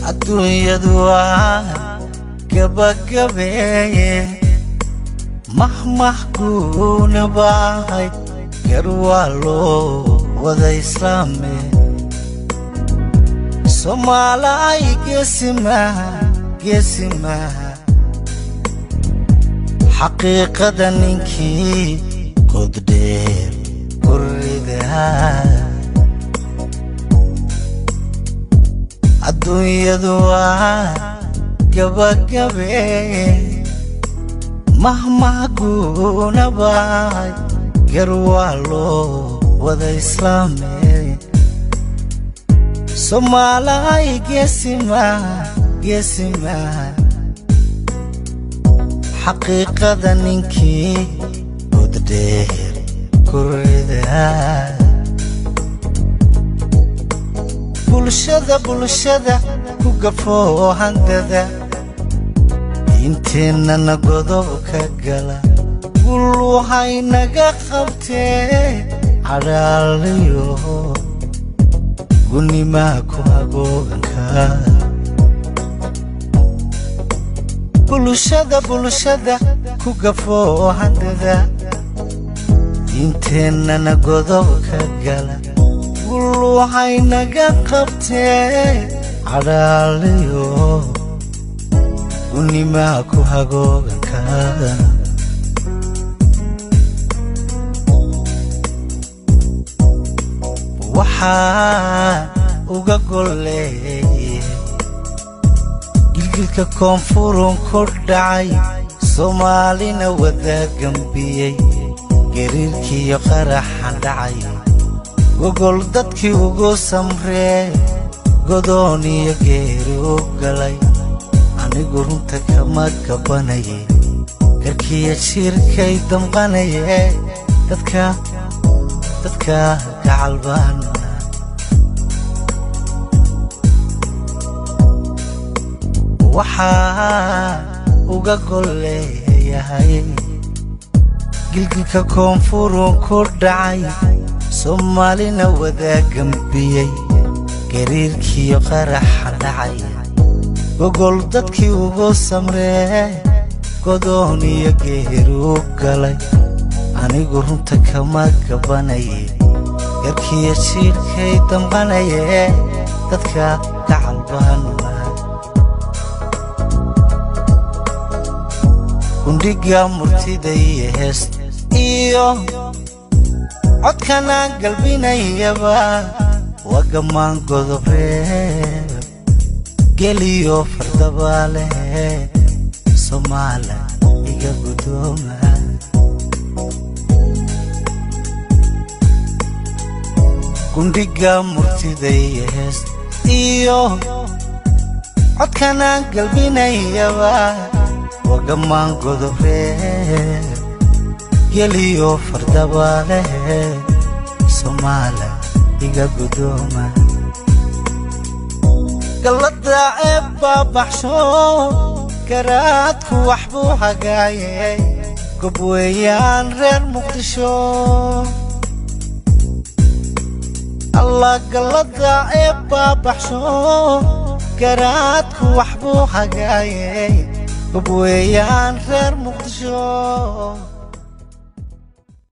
Adduunyadu waa gabagabeeye, mahmah guuna baahay, gar waa loo wada islaame. Soomaalay geesimaha, geesimaha, xaqiiqada ninkii goddheer ku ridaa. Adduunyadu waa gabagabeeye, mahmah guuna bahay, gar waa loo wada islaame. Soomaalay geesimaha, geesimaha, xaqiiqada ninkii goddheer ku ridaa. Bulshada, bulshada ku gafoo handada, inteennana godob ka gala, gul waxay naga qabtee, cadhaaliyo gunimaa ku hagooganka. Bulshada, bulshada ku gafoo handada, inteennana godob ka gala, gul waxay naga qabtee, cadhaaliyo gunimaa ku hagooganka. Waxaa uga golleeye gilgilka koonfurun ku dhacay, Soomaalina wada gambiyey, gariirkiiyo qaraxan dhacay, gogol dadkii ugu samree, godoon iyo geeri u galay. Anigu runta kama gabbanaye, garkiyo jiirkay damqanaye, dadka, dadka gacalbaana. Waxaa uga golleeyahay gilgilka koonfurun ku dhacay, Soomaalina wada gambiyey, gariirkiiyo qaraxa dhacay, gogol dadkii ugu samree, godoon iyo geeri u galay. Anigu runta kama gabbanaye, garkiyo jiirkay damqanaye, dadka gacalbaana. Gundhiga murtida iyo heest iyo codkanaan galbinayaba waa gammaan godobreeb, geliyo fardabaale, Soomaala iga guddooma. Gundhiga murtida iyo heest iyo codkanaan galbinayaba waa gammaan godobreeb, geliyo fardabaale, Soomaala iga guddooma. Gallada eebbaa baxsho, garaadku wax buu hagaaye, gob weeyaan reer Muqdisho. Allah, gallada eebbaa baxsho, garaadku wax buu hagaaye, gob weeyaan reer Muqdisho.